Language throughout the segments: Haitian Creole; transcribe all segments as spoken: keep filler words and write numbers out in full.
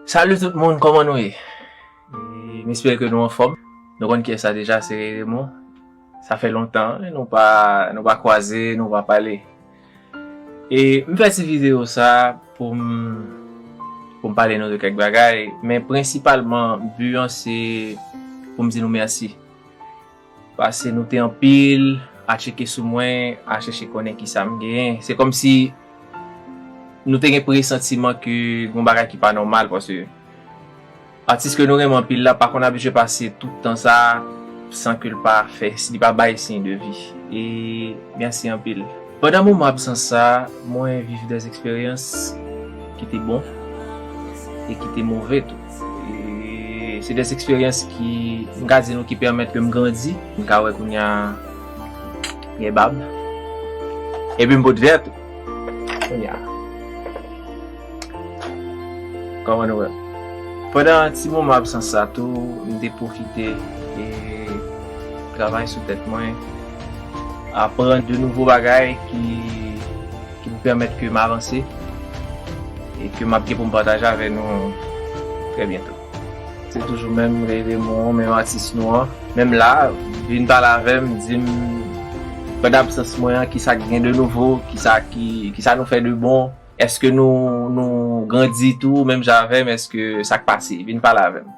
Salut tout moun, kòman nou ye? E, m espere ke nou anfòm. Nou konn kiyès sa deja, se Rey Raymond. Sa fè lontan, nou pa, nou pa kwaze, nou pa pale. E m fè ti videyo sa pou m, pou m pale nou de kèk bagay, men prensipalman, bi an se pou m di nou mèsi. Paske nou te anpil a tcheke sou mwen, a chèche konnen kisa m genyen. Se kòmsi nou te gen presantiman ke gon bagay ki pa nòmal, paske atis ke nou renmen anpil la pa konn abitye pase tout tan sa san ke l pa fè, li pa bay siy de vi. E mèsi anpil. Pandan moman absans sa, mwen viv dè eksperyans ki te bon e ki te move tou. E se dè eksperyans ki, m ka di nou, ki pèmèt ke m grandi. M ka wè kounye a gen bab. Epi m pot vè tou. Kounye a. Kòman nou wè? Pandan ti moman absans sa tou, m te pwofite e travay sou tèt mwen, aprann de nouvo bagay ki, ki pou pèmèt ke m avanse e ke m ap gen pou m pataje avè nou trè byento. Se toujou menm Rey Raymond, menm atis nou an, menm la, vin pale avè m, di m, pandan absans mwen an, kisa k gen de nouvo, kisa ki, kisa nou fè de bon, èske nou, nou grandi tou, menm jan avè m, èske sa k pase, vin pale avè m.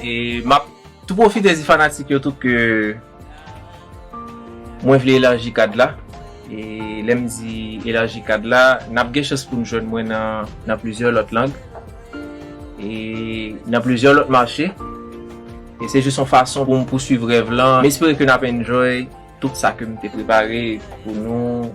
E m ap tou pwofite di fanatik yo tou ke mwen vle elaji kad la. E lè m di elaji kad la, n ap gen chans pou n jwenn mwen nan, nan plizyè lòt lang. E nan plizyè lòt mache. E se jis yon fason pou m pouswiv rèv lan. M espere ke n ap enjoy tout sa ke m te prepare pou nou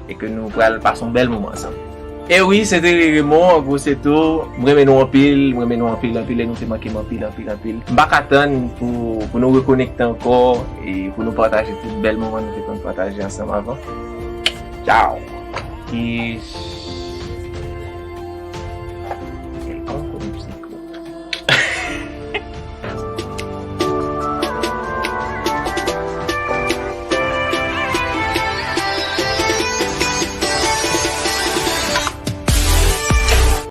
e ke nou pral pase yon bèl moman ansanm. E wi, se te Rey Raymond, an gwo se tou. M renmen nou anpil, m renmen nou anpil, anpil, e nou te manke m anpil, anpil, anpil. M pa ka tann pou, pou nou rekonekte ankò e pou nou pataje tout bèl moman nou te konn pataje ansanm avan. Ciao! E